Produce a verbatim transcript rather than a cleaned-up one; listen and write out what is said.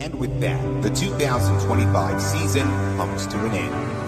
And with that, the two thousand twenty-five season comes to an end.